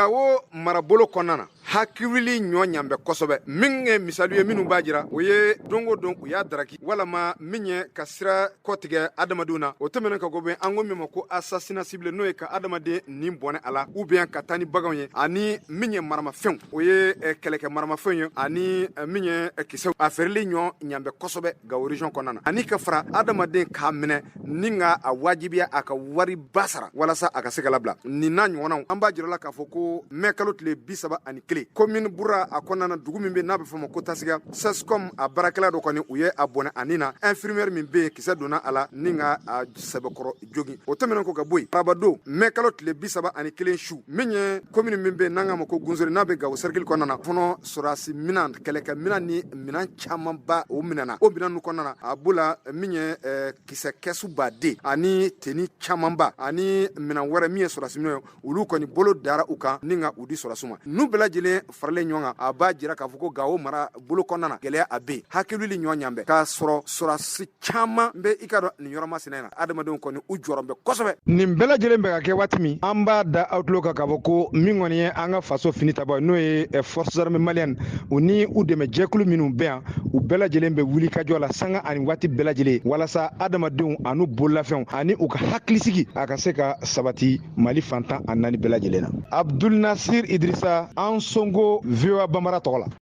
Gawo marabolo kɔnɔna na, hakili ɲɔ ɲan bɛ kosɛbɛ. Min ye misali ye, minnu b'a jira, o ye don o don u y'a daraki walama min ye ka sira kɔtigɛ adamadenw na. O tɛmɛnen ka bɔ, an ko min ma ko assassinat ciblé, n'o ye ka adamaden nin bɔnɛ a la ou bien ka taa ni baganw ye, ani min ye maramafɛnw, o ye kɛlɛkɛ maramafɛnw ye, ani min ye kisɛw, a feereli ɲɔ ɲan bɛ kosɛbɛ Gawo région kɔnɔna na, ani ka fara adamaden k'a minɛ ni ka a wajibiya a ka wari ba sara walasa a ka se ka labila. Nin n'a ɲɔgɔnnaw, an b'a jira la k'a fɔ ko mɛ kalo tile 31, commune Bura a kɔnɔna na, dugu min bɛ n'a bɛ fɔ ma ko Tasiga, CSCOM a baarakɛla dɔ kɔni, u ye a bɔnɛ ani na infirmière min bɛ yen, kisɛ donna a la ni ka a sɛbɛkɔrɔ jogin. O tɛmɛnen kɔ ka bɔ yen, arabadon mɛ kalo tile 31 su, min ye commune min bɛ yen n'an k'a ma ko Gunsori, n'a bɛ Gawo cercle kɔnɔna na fɔnɔ, sɔrɔdasi minan, kɛlɛkɛ minan ni minan camanba, o minɛna. O minan ninnu kɔnɔna na, a b'o la min ye kisɛ kɛsu baden ani tenue camanba ani minan wɛrɛ min ye sɔrɔdasi minɛn ye, olu kɔni bolo dara u kan ni ka u di sɔrɔdasiw ma. N'u bɛɛ lajɛlen faralen ɲɔgɔn kan, a b'a jira k'a fɔ ko Gawo mara bolo kɔnɔna na, gɛlɛya a bɛ yen, hakili ɲɔ ɲan bɛ k'a sɔrɔ sɔrɔdasi caman bɛ i ka dɔn nin yɔrɔ masina in na. Adamadenw kɔni, u jɔrɔ bɛ kosɛbɛ. Nin bɛɛ lajɛlen bɛ ka kɛ waati min, an b'a da aw tulo kan k'a fɔ ko min kɔni ye an ka faso fini tabɔ, n'o ye forces armées maliennes, u ni u dɛmɛ jɛkulu minnu bɛ yan, u bɛɛ lajɛlen bɛ wuli ka jɔ la sanga ani waati bɛɛ lajɛlen walasa adamadenw an'u bololafɛnw ani u ka hakilisigi a ka se ka sabati Mali fan 14 bɛɛ lajɛlen na. Abdul Nasir Idrissa Ansongo, VOA Bambara tɔgɔ la.